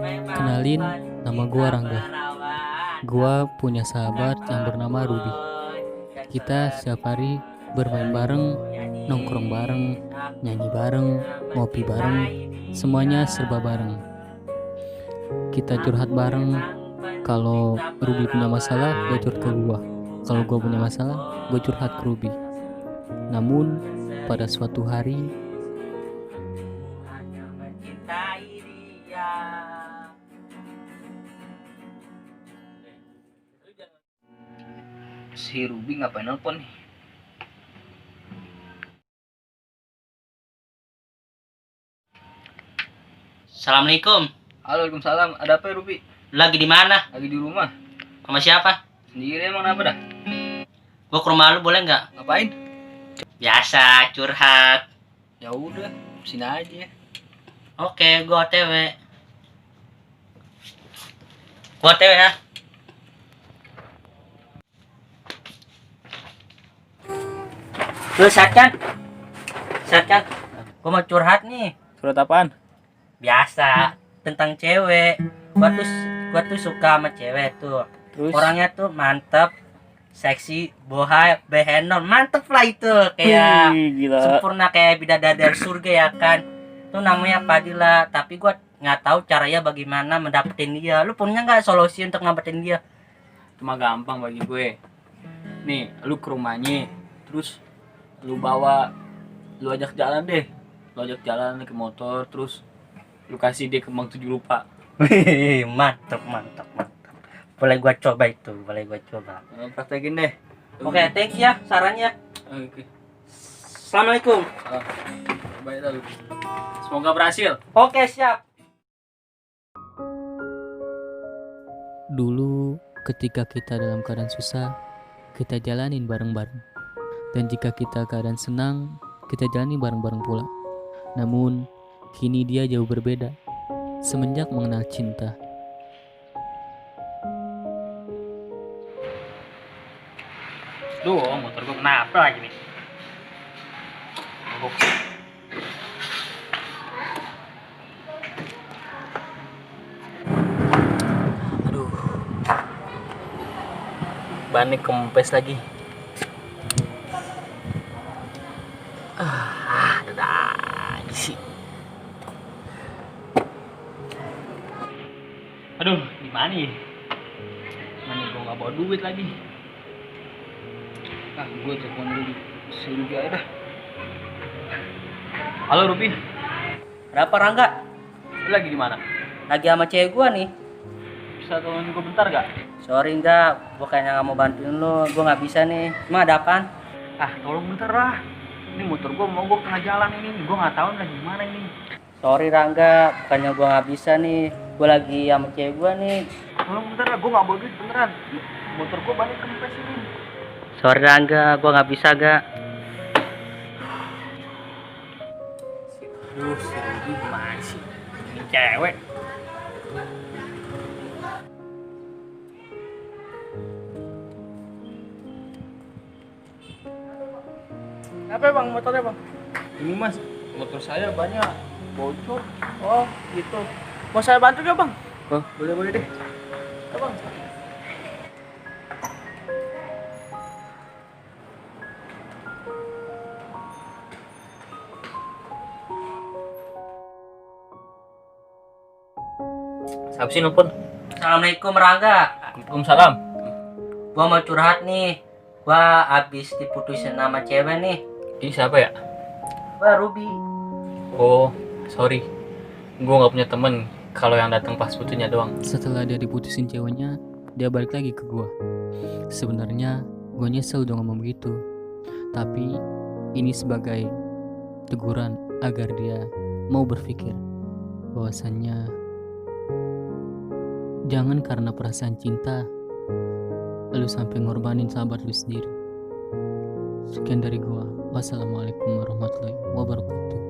Kenalin, nama gua Rangga. Gua punya sahabat yang bernama Ruby. Kita setiap hari bermain bareng, nongkrong bareng, nyanyi bareng, ngopi bareng, semuanya serba bareng. Kita curhat bareng. Kalau Ruby punya masalah, dia curhat ke gua. Kalau gua punya masalah, gua curhat ke Ruby. Namun, pada suatu hari, si Ruby ngapain nelpon nih? Assalamualaikum. Halo, Waalaikumsalam. Ada apa ya, Ruby? Lagi di mana? Lagi di rumah. Sama siapa? Sendiri emang apa dah? Gua ke rumah lu boleh nggak? Ngapain? Biasa curhat. Ya udah, sini aja. Oke, gua OTW. Gua OTW ya. Lu Satkan? Satkan? Gua mau curhat nih. Surat apaan? Biasa tentang cewek. Gua tuh suka sama cewek tuh. Terus? Orangnya tuh mantep, seksi, bohai, behenon, mantep lah itu, kayak gila. sempurna kayak bidadari dari surga ya kan. Itu namanya Fadila, tapi gua nggak tahu caranya bagaimana mendapetin dia. Lu punya nggak solusi untuk ngedapetin dia? Cuma gampang bagi gue. Nih, lu ke rumahnya, terus lu ajak jalan deh. Lu ajak jalan ke motor, terus lu kasih dia kembang 7 rupa. Wih, mantep. Boleh gua coba itu, boleh gua coba. Praktekin deh. Oke, thank you ya sarannya. Oke. Assalamualaikum. Baik lalu. Semoga berhasil. Oke, siap. dulu ketika kita dalam keadaan susah, kita jalanin bareng-bareng. Dan jika kita keadaan senang, kita jalani bareng-bareng pula. Namun, kini dia jauh berbeda. Semenjak mengenal cinta, Duh, motor gua kenapa lagi nih? Mogok. Aduh. Bannya kempes lagi. Ada aja sih. Aduh, gimana ya? Mana gua nggak bawa duit lagi. Gue telepon dulu si Ruby aja dah. Halo Ruby. Berapa Rangga? Lu lagi di mana? Lagi sama cewek gua nih. Bisa tolongin gue bentar gak? Sorry enggak, gua kayaknya nggak mau bantuin lo. Gua nggak bisa nih. Cuma ada apaan? Tolong bentar lah. Ini motor gue mogok tengah jalan ini. Gue nggak tahu lagi gimana ini. Sorry Rangga, bukannya gua nggak bisa nih. Gua lagi sama cewek gua nih. Tolong bentar lah, gue nggak bawa duit beneran. Motor gue bannya kempes ini. Sorry Rangga, gua nggak bisa gak. Aduh, si Ruby gimana sih? Ini cewek. Apa bang motornya bang? Ini mas, motor saya banyak bocor. Oh gitu. Mau saya bantu gak bang? Oh, boleh deh. Ya, bang. Siapa sih nelfon? Assalamualaikum Rangga. Waalaikumsalam. Gua mau curhat nih. Gua abis diputusin sama cewek nih. Ini siapa ya? Gua Ruby. Oh, sorry. Gue nggak punya temen. Kalau yang datang pas putusnya doang. setelah dia diputusin ceweknya, dia balik lagi ke gua. Sebenarnya gua nyesel udah ngomong begitu, tapi ini sebagai teguran agar dia mau berpikir bahwasannya jangan karena perasaan cinta lu sampai ngorbanin sahabat lu sendiri. Sekian dari gua. Wassalamualaikum warahmatullahi wabarakatuh.